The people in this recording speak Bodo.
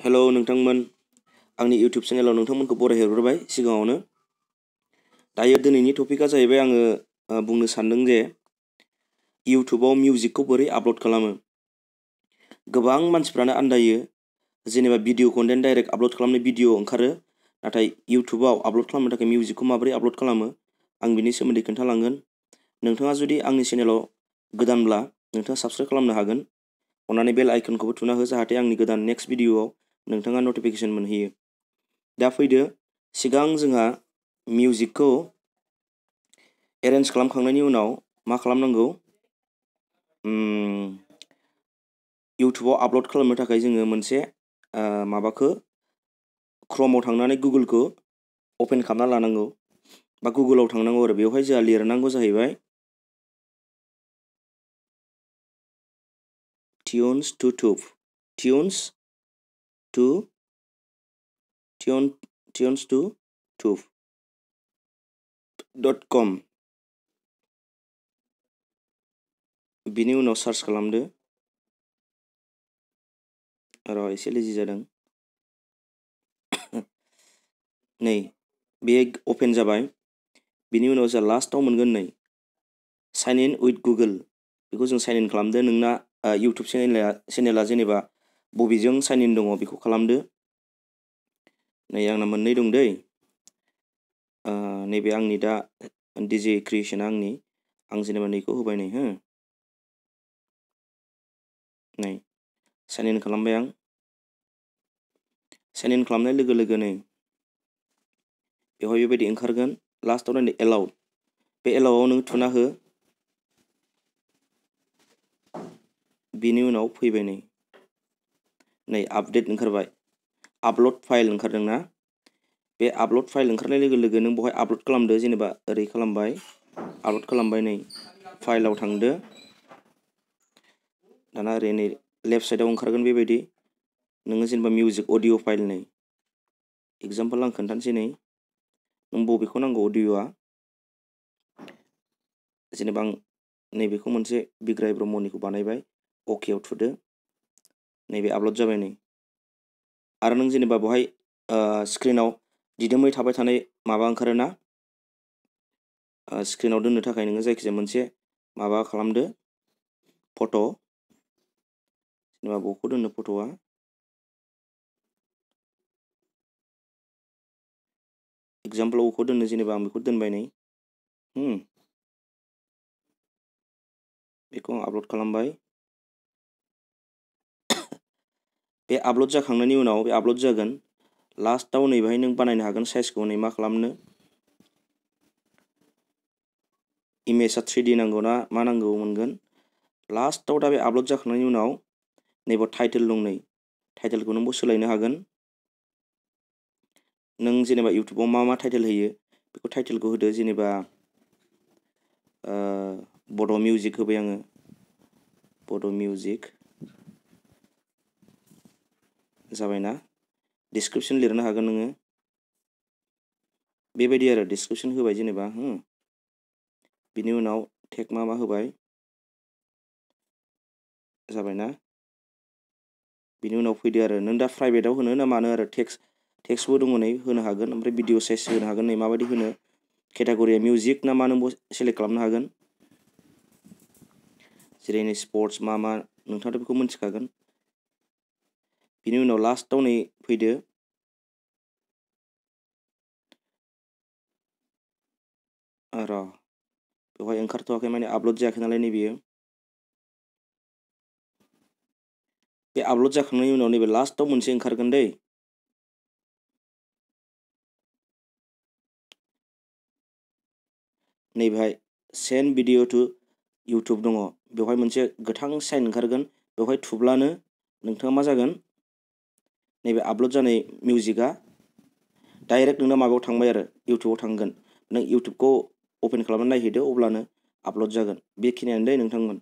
हेलौ नोंथांमोन आंनि इउटिउब चेनेलाव नोंथांमोनखौ बरायहरग्रोबाय सिगाङावनो। दायो दिनैनि टपिकआ जाहैबाय आङो बुंनो सानदों जे इउटिउबाव मिउजिकखौ बोरै आपल'ड खालामो। गोबां मानसिफ्रानो आन्दायो जेनेबा भिडिअ कन्टेन्ट डाइरेक्ट आपल'ड खालामनाय भिडिअ ओंखारो, नाथाय इउटिउबाव आपल'ड खालामनो थाखाय मिउजिकखौ माबोरै आपल'ड खालामो आं बिनि सोमोन्दै खोन्थालांगोन। नोंथाङा जुदि आंनि चेनेलाव गोदानब्ला नोंथाङा साबस्क्राइब खालामनो हागोन। अन्नानै बेल आइकनखौबो थुना हो जाहाथे आंनि गोदान नेक्स्ट भिडिअआव नोंथाङा नटिफिकेसन मोनहैयो। दा फैदो, सिगां जोंहा मिउजिकखौ एरेन्ज खालामखांनायनि उनाव मा खालामनांगौ, इउटिउबाव आपल'ड खालामनो थाखाय जोङो मोनसे माबाखौ क्रमआव थांनानै गुगोलखौ अपेन खालामना लानांगौ बा गुगोलाव थांनांगौ आरो बेवहाय जोंहा लिरनांगौ जाहैबाय tunes to tube.com बिनि उनाव सार्च खालामदो। र' एसे लेजि जादों। नै बे अपेन जाबाय। बिनि उनाव जोंहा लास्टाव मोनगोन नै साइन इन उइथ गुगोल, बेखौ जों साइन इन खालामदो। नोंना इउटिउब चेनेला जेनेबा बबेजों साइन इन दङ बेखौ खालामदो। नै आंना मोननै दं दै, नैबे आंनि दा डिजे क्रिएसना आं जेनेबा नैखौ होबाय नै नै साइन इन खालामबाय आं। साइन इन खालामनाय लोगो लोगो नै बेवहाय बेबायदि ओंखारगोन। लास्टाव नायदो एलाउड, बे एलाउडआव नों थुना हो। बिनि उनाव फैबाय नै आपडेट ओंखारबाय, आपल'ड फाइल ओंखारदों ना। बे आपल'ड फाइल ओंखारनाय लोगो लोगो नों बेवहाय आपल'ड खालामदो। जेनेबा ओरै खालामबाय, आपल'ड खालामबाय, नै फाइलाव थांदो। दाना ओरै नै लेफ्ट साइडआव ओंखारगोन बेबायदि। नोङो जेनेबा मिउजिक अडिअ फाइल नै एगजामपोल आं खोन्थानोसै नै नों बबेखौ नांगौ अडिअ'आ। जेनेबा आं नैबेखौ मोनसे बिग्राय ब्रह्मनिखौ बानायबाय, अकेआव थुदो। नैबे आपल'ड जाबाय नै। आरो नों जेनेबा बेवहाय स्क्रिनाव दिदोमै थाबाय थानाय माबा ओंखारोना, स्क्रिनाव दोननो थाखाय नोङो जायखिजाया मोनसे माबा खालामदो, फट'। जेनेबा बबेखौ दोननो फट'आ, एगजामपोलाव बबेखौ दोननो, जेनेबा आं बेखौ दोनबाय नै। बेखौ आं आपल'ड खालामबाय। बे आपल'ड जाखांनायनि उनाव बे आपल'ड जागोन। लास्टाव नैबेहाय नों बानायनो हागोन साइजखौ। नै मा खालामनो, इमेजआ 3D नांगौ ना मा नांगौ मोनगोन। लास्टाव दा बे आपल'ड जाखांनायनि उनाव नैबाव टाइटेल दं, नै टाइटेलखौ नोंबो सोलायनो हागोन। नों जेनेबा इउटिउबाव मा टाइटेल होयो बेखौ टाइटेलखौ होदो। जेनेबा बड' मिउजिक होबाय आङो, बड' मिउजिक जाबायना। डिसक्रिपसन लिरनो हागोन नोङो बेबायदि आरो डिसक्रिपसन होबाय जेनेबा। बिनि उनाव टेग मा होबाय, जाबायना। बिनि उनाव फैदो आरो नों दा प्राइभेटाव होनो ना मानो आरो टेक्सबो दङ नै होनो हागोन। ओमफ्राय भिडिअ साइज होनो हागोन, नै माबायदि होनो, केटागरिया मिउजिक ना मा नोंबो सेलेक्ट खालामनो हागोन। जेरै नै स्पर्टस मा नोंथाङाथ' बेखौ मिथिखागोन। बिनि उनाव लास्टाव नै फैदो, र' बेवहाय ओंखारथ'वाखै माने आपल'ड जायाखै नालाय नैबेयो। बे आपल'ड जाखांनायनि उनाव नैबे लास्टाव मोनसे ओंखारगोन दै, नैबेहाय सेन्ड भिडिअ टु इउटिउब दङ। बेवहाय मोनसे गोथां साइन ओंखारगोन। बेवहाय थुब्लानो नोंथाङा मा जागोन, नैबे आपल'ड जानाय मिउजिकआ डाइरेक्ट नोंना माबायाव थांबाय आरो इउटिउबाव थांगोन। नों इउटिउबखौ अपेन खालामनानै नायहैदो, अब्लानो आपल'ड जागोन। बेखिनियानो दै नोंथांमोन।